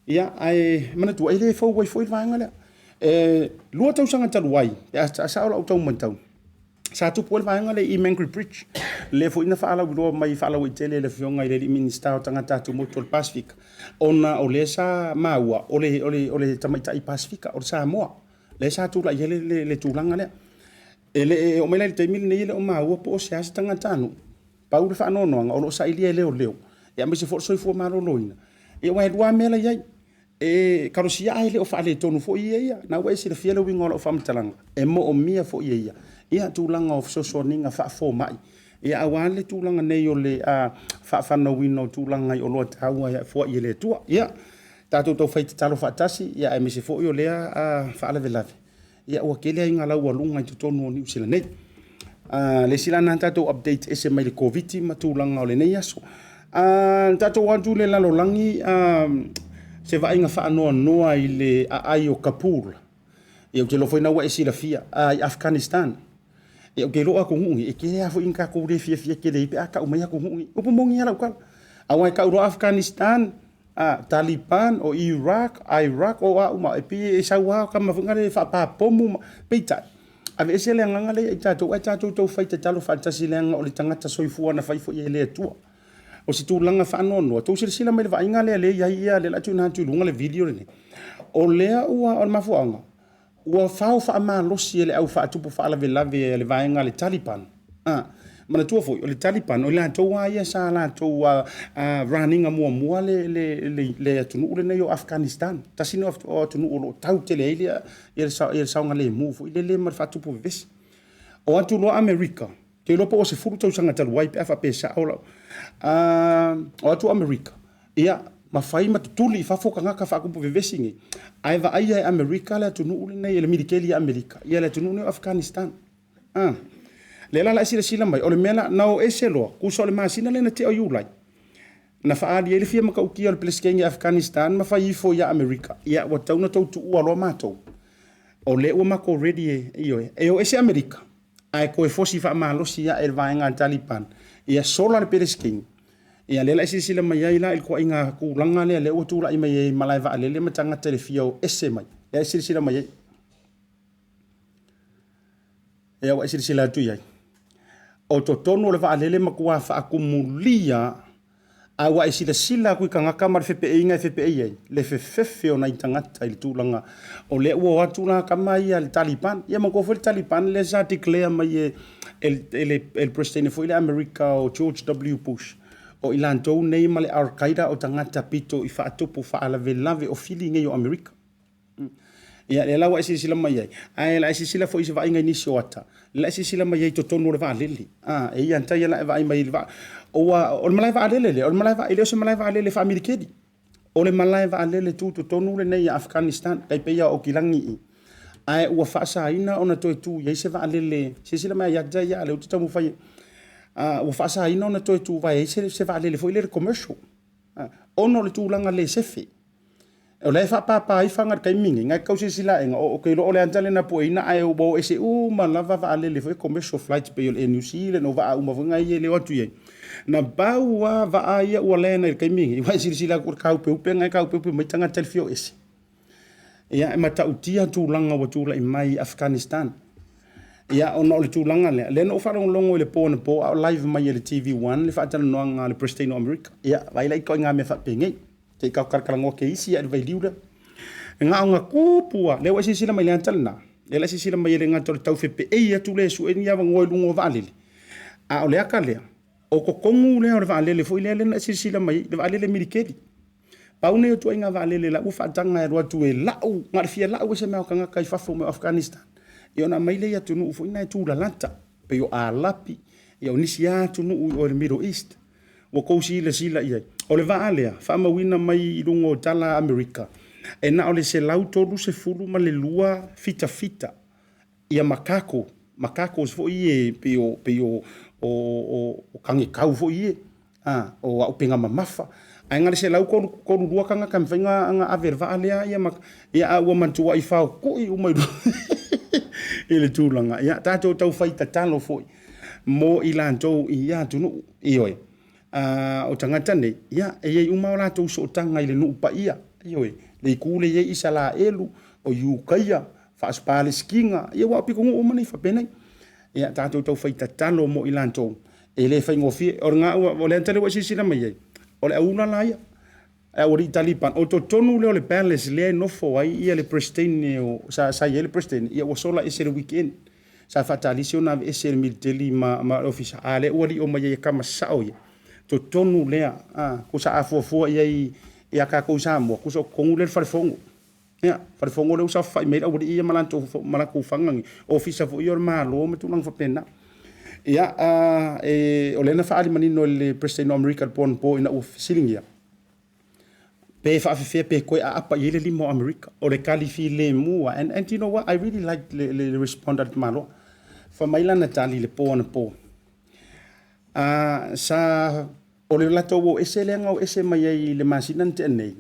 Ia ae manatua e le fou ai foi le vaega lea. E 2 tausaga talu ai, pe a sao lau tau matau, sa tupu ai le vaega lea i Mangere Bridge, lea foi na faalauiloa mai faalauaitele e le Afioga i le alii Minisita o Tagata Atumotu o le Pasefika, ona o lea sa maua o le tamaitai Pasefika, o le Samoa, lea sa tulai ai le tulaga lea. E le oo mai la i le taimi lenei e le o maua po o se a se tagatanuu, pau le faanoanoaga o lo o sailia e leoleo, aemaise foi o le soifua maloloina, aua e 2 lava mea la e i ai. E kalosia ae le o faaletonu foi ia ia. Na ua e silafia le uiga o lau faamatalaga, e moomia foi e ia ia tulaga o fesoasoaniga faafomai, ia aua le tulaga nei o le faafanauina o tulaga i oloa taua e foai e le Atua. Ia, tatou taufai tatalo faatasi, ia aemaise foi o lea faalavelave, ia ua tele ai laualuga i totonu o Niu Sila nei. Le isi la lena tatou update ese mai le Koviti ma tulaga o lenei aso. Tatou atu i le lalolagi se vaaiga faanoanoa i le aai o Kabul. Ia ou te iloa foi na ua e silafia i Afghanistan. Ia ou te iloa o atunuu nei, e tele lava foi ina tatou le fiafia tele ai pe a tau mai atunuu nei. Upu moni lava lau tala. Aua e tau loa Afghanistan, Taliban, o Iraq, Iraq, o a uma, e pei e sau lava tama foi lea e faapapomu ma... Peitai, aveese le agaga lea ia i tatou ae tatou taufai tatalo faatasi leaga o le tagata soifua na fai foi e le Atua. O se tulaga faanoanoa, tou silasila mai i le vaaiga lea lea e i ai ia, lea o le a tuuina atu i luga le video lenei. O lea ua, o le mafuaaga, ua fao faamalosi e le au faatupu faalavelave a le vaega a le Taliban. A, manatua foi, o le Taliban, o i latou lava ia sa latou run ina muamua le, le, le, le atunuu lenei o Afghanistan. Tasi lenei o atunuu o lo o tau tele ai le, le saogalemu foi lele ma le faatupu vevesi. O atu loa Amerika, ou te iloa po ua 10 tausaga talu ai pe a faapea e sao lau. O atu Amerika, ia, ma fai ma tutuli i fafo tagata faatupu vevesi nei, ae vaaia e Amerika le atunuu lenei, e le militeli a Amerika, ia le atunuu lenei o Afghanistan. A. Lea la o le a e silasila mai, o le mea la, na o ese loa, tusa o le masina lea na tea o Iulai, na faaali ai le fia matautia o le Peresetene o Afghanistan ma fai ifo ia Amerika, ia ua tatau ona tou tuua loa matou, o lea ua matou ready e, ioe, e o ese Amerika, ae toe fosi faamalosi ae le vaega a le Taliban, ia sola le Peresetene. Ia lea la e silasila mai ai la i le toaiga tulaga lea lea ua tulai mai ai i malae vaalele ma tagata i le fia o ese mai. Lea e silasila mai ai. Ia ua e silasila atu i ai. O totonu o le vaalele matua faatumulia a ua e silasila atu i tagata ma le fepeeiga e fepeei ai, le fefefe o nai tagata i le tulaga o lea ua o atu la tama ia le Taliban. Ia manatua foi le Taliban lea sa declare mai e, e, e, le, e le President foi le Amerika o George W. Bush, o i latou nei ma le Al-Qaeda o tagata pito i faatupu faalavelave o fili nei o Amerika. Ia, lea la ua e silasila mai ai. Ae la e silasila foi i se vaaiga i nisi o ata. La e silasila mai ai i totonu o le vaalele. A, e ia tai la e vaai mai i le vaa. Ua, o le malae vaalele lea, o le malae vaa, e le o se malae vaalele faamilikeli. O le malae vaalele tutotonu lenei i Afghanistan, tai pei lava o Aukilagi i. Ae ua faasaina ona toe tu i ai se vaalele, silasila mai ia te ia, lea ou te taumafai, ua faasaina ona toe tuvae ai se, se vaalele foi lele commercial. Ona o le tulaga le sefe. O la e faapapa ai faga i le taimi lenei, na e tau silasila aega, o te iloa o le ata lea na pueina ae ua o ese uma lava vaalele foi commercial flights pei o le Air New Zealand, o vaa uma foi na ia e le o atu i ai. Na pau lava vaa ia ua land ai i le taimi lenei, ua e silasila atu i le taupeupe na e taupeupe mai tagata i le fia o ese. Ia, e matautia tulaga ua tulai mai i Afghanistan. Ia, ona o le tulaga lea, lea na ou faalogologo i le po anapo a o live mai e le TV1 le faatalanoaga a le President o Amerika. Ia, vaai la i ituaiga mea faapenei. Se i talatalanoa teisi ae le vailiu lea. E na ona tupu lava. Lea ua e silasila mai i le ata lena. Lea la e silasila mai e le gata o le taufepeei atu lea e sue ni avanoa i luga o vaalele. A o le ata lea, o totonu lea o le vaalele foi lea na e silasila mai ai, le vaalele militeli. Pau nei o ituaiga vaalele la ua faataga e alu atu e lau, na o le fia lau ese mai o tagata i fafo mai o Afghanistan. Ia ona aumai lea i atunuu foi na e tulalata, pei o Alapi, ia o nisi lava atunuu i o i le Middle East. Ua tou silasila i ai. O le vaa lea, faamauina mai i luga o tala a Amerika, e na o le 132 fitafita ia makako, makakos foi ia pei o, pei o, o, o, o tagekau foi ia, a, o aupega mamafa. Ae na o le 132 tagata e mafai ona ave e le vaa lea, ia, ma, ia, a ua matuai faotui uma i i le tulaga. Ia, tatou taufai tatalo foi mo i latou i ia atunuu. Ioe. O tagata nei, ia, e i ai uma o latou sootaga i le nuu paia. Ioe. Le itu lea e i ai Isalaelu, o Iukaia, Faasipalesitina, ia ua pitonuu uma nei faapenei. Ia, tatou taufai tatalo mo i latou, e le faigofie. O lena ua, o le ata lea ua e silasila mai ai, o le aula la ia, le aualii Taliban, o totonu lea o le palace lea e nofo ai ia le Peresetene o, sa, sa i ai le Peresetene, ia ua sola ese le weekend. Sa faatalisi ona aveese e le militeli ma, ma le ofisa, a lea ua lio mai ai e tama sao ia. Totonu lea, a, kusa a fuafua i ai ia tatou i Samoa, kusa o totonu lea le falefono. Ia, falefono lea ua saofafai mai ai le aualii ia ma latou, ma latou faga nei, ofisa foi ia o le Malo ma tulaga faapena. Ia, e, o lea na faaali manino e le President o Amerika i le po anapo ina ua fesiligia, pe faafefea pe toe aapa i ai le lima o Amerika. O le tali filemu lava, and you know what, I really like le, le, le respond a le tamaloa. Fai mai lana tali i le po anapo, sa O le latou o ese lea na o ese mai ai i le masina na tea nei,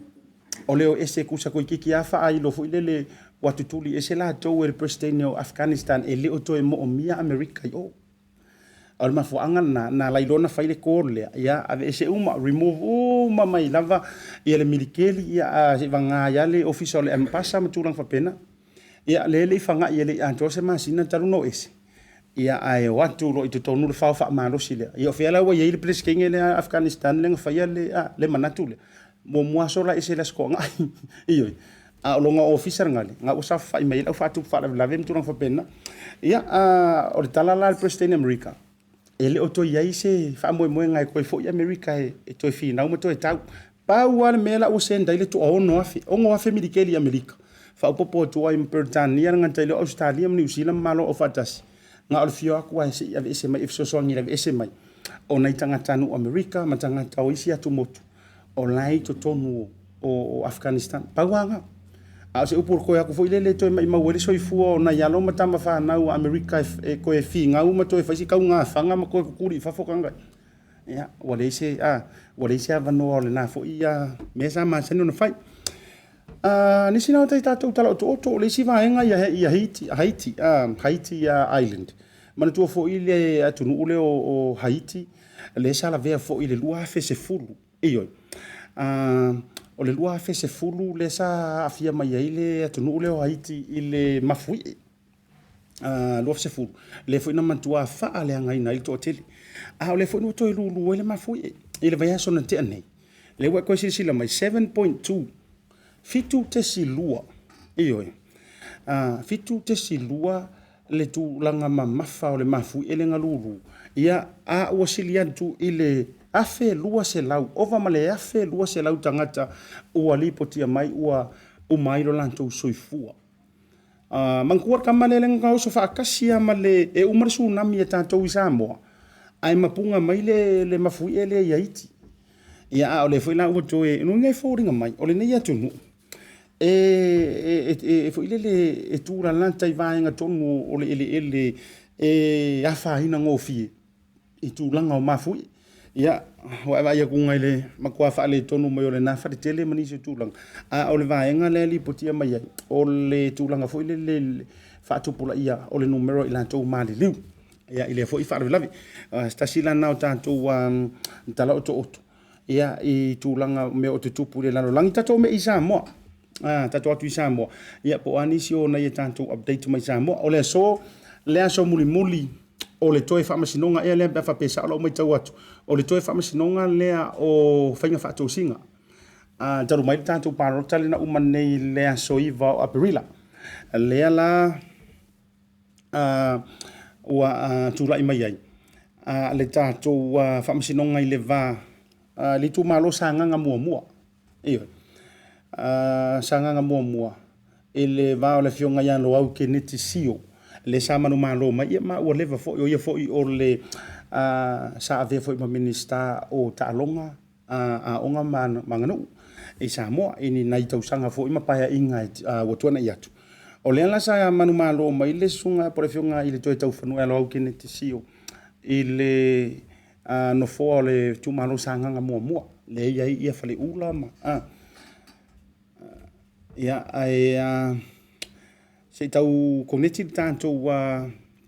o le o ese kusa toeitiiti lava faailo foi lele Ua tutuli ese latou e le Peresetene o Afghanistan e le o toe moomia Amerika i o. A o le mafuaaga lena na ala ai loa ona fai le call lea, ia aveese uma, remove uma mai lava ia le milikeli, ia seivagana ai lava le ofisa o le Ambassa ma tulaga faapena. Ia lea e le i fagai e le i atoa se masina talu ona o ese, ia ae o atu loa i totonu le fao faamalosi lea. Ia o fea la ua i ai le Peresetene lea a Afghanistan lea na faia le manatu lea? Muamua aso la ese i le Aso Toonai. Ioe. A o lona ofisa lena, na ua saofafai mai ai le au faatupu faalavelave ma tulaga faapena. Ia, o le tala la a le Peresetene Amerika, e le o toe i ai se faamoemoega e toe foi Amerika e toe finau ma toe tau. Pau lava le mea la ua send ai le toa-6,000, 6,000 milikeli Amerika, faaopoopo atu ai ma Peretania, le gata i lea o Ausetalia ma Niu Sila ma Malo Aufaatasi, na o le fio atu lava se i aveese mai e fesoasoani i le aveese mai o nai tagatanuu Amerika ma tagata o isi atumotu o la e i totonu o Afghanistan. Pau lava lena. A o se upu toe atu foi lele e toe maimau ai le soifua o nai alo ma tama fanau a Amerika e toe finau ma toe fai se taugafaga ma toe tutuli i fafo tagata ia, ua leai se, a, ua leai se avanoa o lena foi mea sa masani ona fai. Nisi na o tatou tala otooto, o le isi vaega ia Haiti, Haiti, Haiti Island. Manatua foi le atunuu lea o Haiti, lea sa lavea foi i le 2010. Ioe. O le 2010 lea sa aafia mai ai le atunuu lea o Haiti i le mafuie. 2010, lea foi na matua faaleagaina ai le toatele. A o lea foi ua toe lulu ai le mafuie i le vaiaso na tea nei. Lea ua e toe silasila mai, 7.2, 7.2, ioe, 7.2 le tulaga mamafa o le mafuie lea na lulu, ia, a ua sili atu i le 1,200, ova ma le 1,200 tagata ua lipotia mai ua uma ai lo latou soifua. Manatua le tama lea na oso faatasi lava ma le, e uma le tsunami a tatou i Samoa, ae mapuga mai le mafuie lea i Haiti. Ia, a o lea foi la ua toe, o lona uiga e foliga mai, o lenei atunuu, e foi lele e tulalata i vaega tonu o le eleele e afaina gofie i tulaga o mafuie. Ia, ua e vaai atu i le matua faaletonu mai o lena faletele ma nisi o tulaga, a o le vaega lea e lipotia mai ai, o le tulaga foi lele faatupulaia o le numera o i latou maliliu. Ia, i lea foi faalavelave. Se tasi la lena o tatou tala otooto, ia, i tulaga o mea o tutupu i le lalolagi. Tatou mei i Samoa, tatou atu i Samoa, ia, po o a nisi o nai a tatou update mai Samoa. O le aso, le aso mulimuli o le toe faamasinoga ea lea pe a faapea e sao lau matau atu, o le toe faamasinoga lea o faiga faatosina. Talu mai le tatou palota lea na uma nei i le aso 9 o Aperila. Lea la ua tulai mai ai le tatou faamasinoga i le va le itumalo Sagaga muamua. Ioe. Sagaga muamua i le va o le afioga ia Loau Keneti Sio, lea sa manumalo mai, ia ma ua leva foi, o ia foi o le sa avea foi ma Minisita o Taaloga, Aoga ma Aganuu i Samoa i ni nai tausaga foi ma paeaiga ua tuanai atu. O lea la sa manumalo mai le susuga po o le afioga i le Toe Taufanua ia Loau Keneti Sio i le nofoa o le itumalo Sagaga muamua, lea e i ai ia Faleula ma ia, ae se i tau koneti le tatou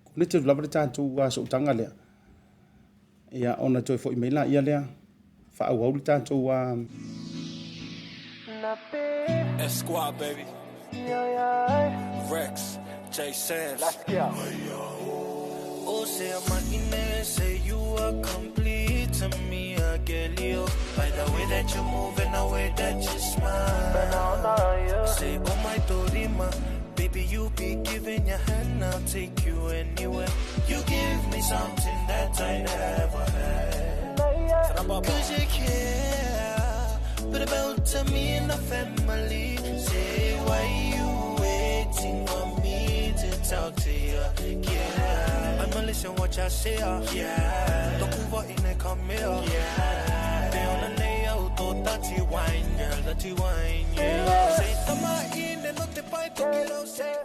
koneti atu lava le tatou sootaga lea, ia, ona toe foi mai laia lea faaauau le tatou S-Squad, baby. Rex, J Sam's. Let's go. Oh, say I'm say you are complete to me, I get you. By the way that you move and the way that you smile. Say, oh my Dorima, baby, you be giving your hand, I'll take you anywhere. You give me something that I never had. Cause you care, but about to me and the family. Say, why you waiting for me to talk to you? Yeah, I'ma listen what you say. Yeah, don't over in the come here. Yeah, they on the nail, to dirty wine, girl, dirty wine. Yeah, say, tama in and not the pipe, to get out, say.